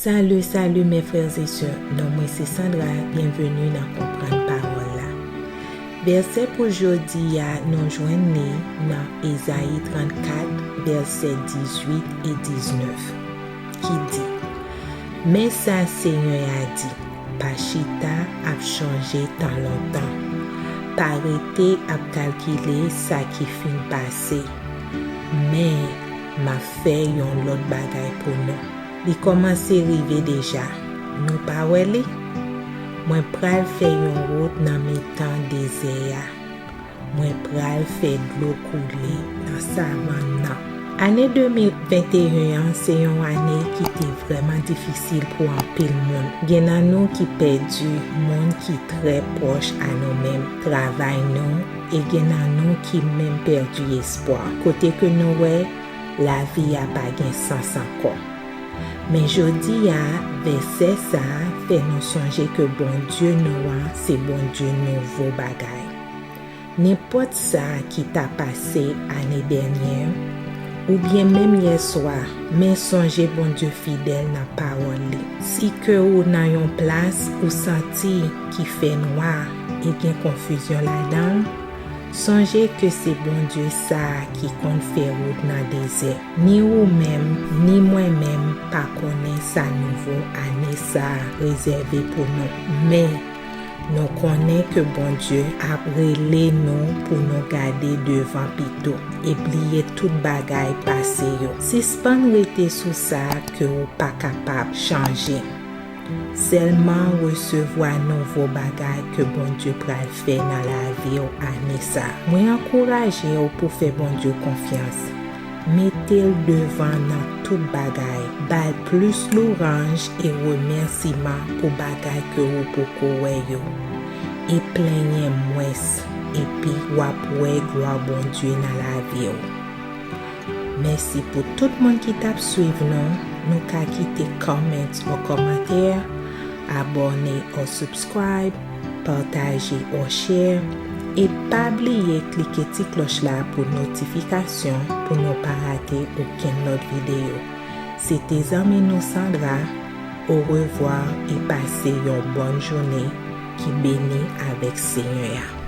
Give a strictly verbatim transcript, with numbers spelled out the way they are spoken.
Salut, salut mes frères et sœurs, non mwen se Sandra, byenveni nan Konprann Pawòl la. Vèsè pou jodi a nou jwenn li nan Ezayi trannkat, vèsè dizuit e diznèf, ki di, Men sa Senyè a di, pa chita ap chonje tan lontan, pa rete ap kalkile sa ki fin pase, men m ap fè yon lòt bagay pou nou. Li kòmanse rive deja. Nou pa wè li? Mwen pral fè yon wout nan mitan dezè a. Mwen pral fè dlo koule nan savann nan. Ane de mil venteyen an se yon ane ki te vrèman difisil pou anpil moun. Gen nan nou ki pèdi moun ki trè pwòch a nou menm, travay nou, e gen nan nou ki menm pèdi espwa. Kote ke nou wè lavi a pa gen sans ankò. Men jodi a, vèsè sa a fè nou sonje ke Bondye nou an se Bondye nouvo bagay. Nenpòt sa ki ta pase ane dènyè, oubyen menm yèswa, men sonje Bondye fidèl nan pawòl li. Si ke ou nan yon plas ou santi ki fè nwa e gen konfizyon ladan l, sonje ke se Bondye sa a ki konn fè wout nan dezè. Ni ou menm, ni mwen menm pa konnen sa nouvo ane sa a rezève pou nou. Men, nou konnen ke Bondye ap rele nou pou nou gade devan pito e bliye tout bagay pase yo. Sispann rete sou sa ke ou pa kapab chanje. Sèlman resevwa nouvo bagay ke Bondye pral fè nan lavi w ane sa a. Mwen ankouraje w pou fè Bondye konfyans. Mete l devan nan tout bagay. Ba l plis louwanj e remèsiman pou bagay ke ou poko wè yo. E plenyen mwens, epi w ap wè glwa Bondye nan lavi w. Mèsi pou tout moun ki t ap swiv nou. Nou ka kite comments ou kòmantè, abòne ou subscribe, pataje ou share, e pa bliye klike ti klòch la pou notifikasyon pou nou pa rate okenn lòt videyo. Se te zanmi nou Sandra. Orevwa e pase yon bòn jounen ki beni avèk Senyè a.